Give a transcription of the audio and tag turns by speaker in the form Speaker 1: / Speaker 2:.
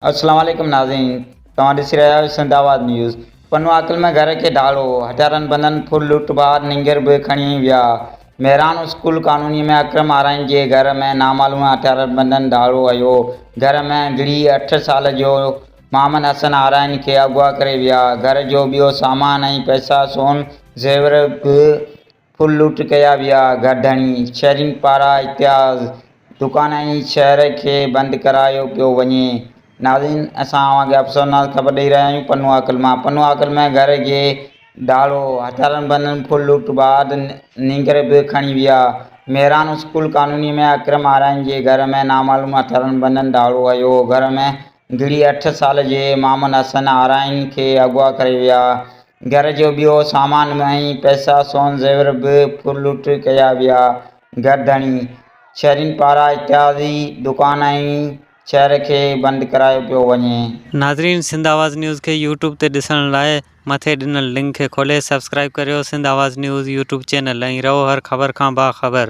Speaker 1: السلام عليڪم ناظرين توهان ڏسي رهيا آهيو سنڌ آواز نيوز پنو عاقل ۾ گهر کي ڌاڙو هٿيارن بندن ڦر لٽ بعد نينگر به کڻي ويا مهراڻ اسڪول ڪالوني ۾ اڪرم آرائين جي گهر ۾ نامعلوم هٿيارن بندن ڌاڙو هنيو گهر ۾ گهڙي اٺ سال جو محمد حسن آرائين کي اغوا ڪري ويا گهر جو ٻيو سامان ۽ پئسا سون زيور به ڦر لوٽ ڪيا ويا، گهر ڌڻي، شهرين پاران احتجاج، دڪان ۽ شهر کي بند ڪرايو پيو وڃي. ناظرين اسان اوهان کي افسوسناڪ خبر ڏئي رهيا آهيون پنو عاقل مان پنو عاقل ۾ گهر کي ڌاڙو، هٿيارن بندن ڦر لوٽ بعد نينگر به کڻي ويا، مهراڻ اسڪول ڪالوني ۾ اڪرم آرائين جي گهر ۾ نامعلوم هٿيارن بندن ڌاڙو هنيو، گهر ۾ گهڙي اٺ سال جي محمد حسن آرائين کي اغوا ڪري ويا. گهر جو ٻيو سامان ۽ پئسا سون زيور به ڦر لٽ ڪيا ويا. گهر ڌڻي، شهرين پاران اتحادي دڪان ۽ شهر کي بند ڪرايو پيو وڃي.
Speaker 2: ناظرين سنڌ آواز نيوز کي يوٽيوب تي ڏسڻ لاء مٿي ڏنل لنڪ کي کولي سبسڪرائيب ڪريو Sindh Awaz news YouTube channel ۽ رهو هر خبر کان باخبر.